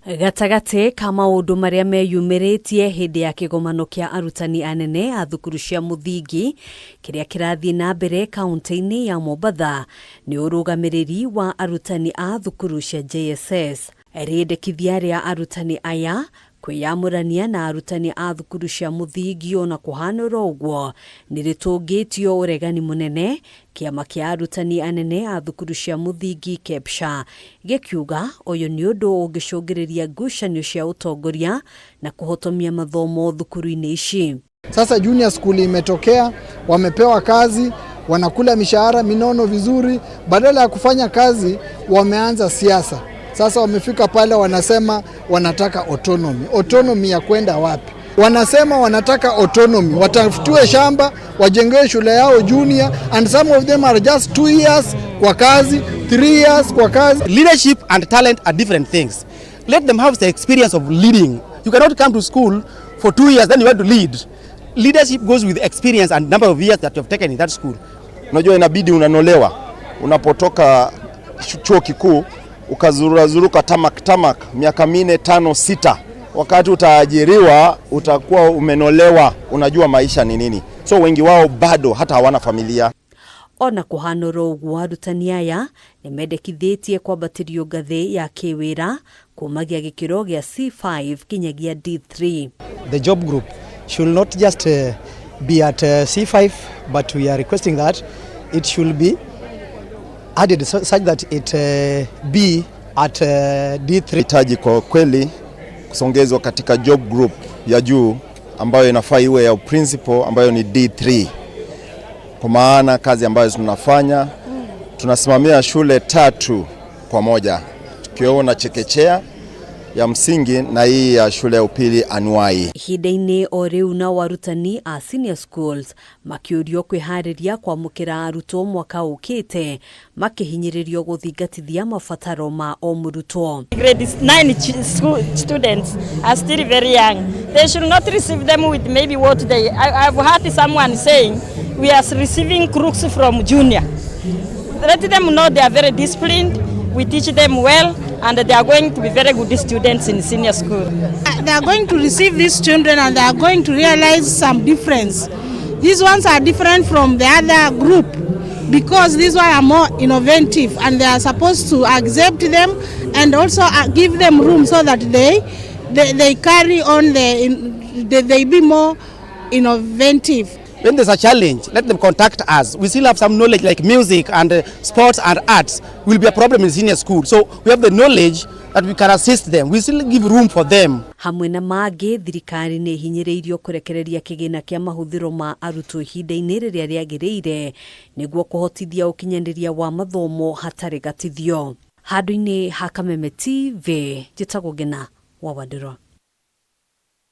Gatagatĩ ka maũndũ marĩa meyumĩrĩtie hĩndĩ ya kĩgomano kĩa arutani anene a thukuru cia mũthingi kĩrĩa kĩrathiĩ na mbere kaunti-inĩ ya Mombatha nĩ ũrũgamĩrĩri wa arutani a thukuru cia JSS. Rĩendekithia rĩa arutani aya kwĩyamũrania na arutani a thukuru cia mũthingi ona kũhanũra ũguo nĩ rĩtũngĩtio ũregani mũnene. Kĩama kĩa arutani anene a thukuru cia mũthingi KEPSHA gĩkiuga ũyũ nĩ ũndũ ũngĩcũngĩrĩria ngucanio cia ũtongoria na kũhotomia mathomo thukuru-inĩ ici. Sasa junior school imetokea, wamepewa kazi, wanakula mishahara minono vizuri, badala ya kufanya kazi wameanza siasa. Sasa wamefika pale wanasema wanataka autonomy. Autonomy ya kwenda wapi? Wanasema wanataka autonomy, watafutiwe shamba, wajengewe shule yao junior, and some of them are just 2 years kwa kazi, 3 years kwa kazi. Leadership and talent are different things. Let them have the experience of leading. You cannot come to school for 2 years, then you want to lead. Leadership goes with experience and number of years that you have taken in that school. Unajua inabidi unanolewa unapotoka chuo kikuu ukazururazuruka tamak tamak miaka 4, 5, 6, wakati utaajiriwa utakuwa umenolewa, unajua maisha ni nini. So wengi wao bado hata hawana familia. Ona kũhanũra ũguo, arutani aya nĩ mendekithĩtie kwambatĩrio ngathĩ ya kĩwĩra kumagia gĩkĩro gĩa C5 kinyagia D3. The job group should not just be at C5, but we are requesting that it should be added such that it be at D3. Hitaji kwa kweli kusongezwa katika job group ya juu ambayo inafaa iwe ya principal ambayo ni D3, kwa maana kazi ambayo tunafanya, tunasimamia shule tatu kwa moja, tukiwemo na chekechea, ya msingi na hii ya shule ya upili anuai. Ihinda-inĩ o rĩu, nao arutani a senior schools makĩũrio kwĩharĩria kwamũkĩra arutwo mwaka ũkĩte, makĩhinyĩrĩrio gũthingatithia mabataro ma o mũrutwo. Grade 9 school students are still very young. They should not receive them with maybe what they. I've heard someone saying we are receiving crooks from junior. Let them know they are very disciplined. We teach them well, and they are going to be very good students in senior school. They are going to receive these children and they are going to realize some difference. These ones are different from the other group because these ones are more innovative, and they are supposed to accept them and also give them room so that they carry on they be more innovative. When there's a challenge, let them contact us. We still have some knowledge like music and sports and arts will be a problem in senior school. So we have the knowledge that we can assist them. We still give room for them. Hamwe na mangĩ, thirikari nĩ ĩhinyĩrĩirio kũrekereria kĩgĩna kĩa mahũthĩro ma arutwo ihinda-inĩ rĩrĩa rĩagĩrĩire nĩguo kũhotithia ũkinyanĩria wa mathomo hatarĩ gatithio. Handũ-inĩ ha Kameme TV, njĩtagwo Ngena wa Wandĩrwa.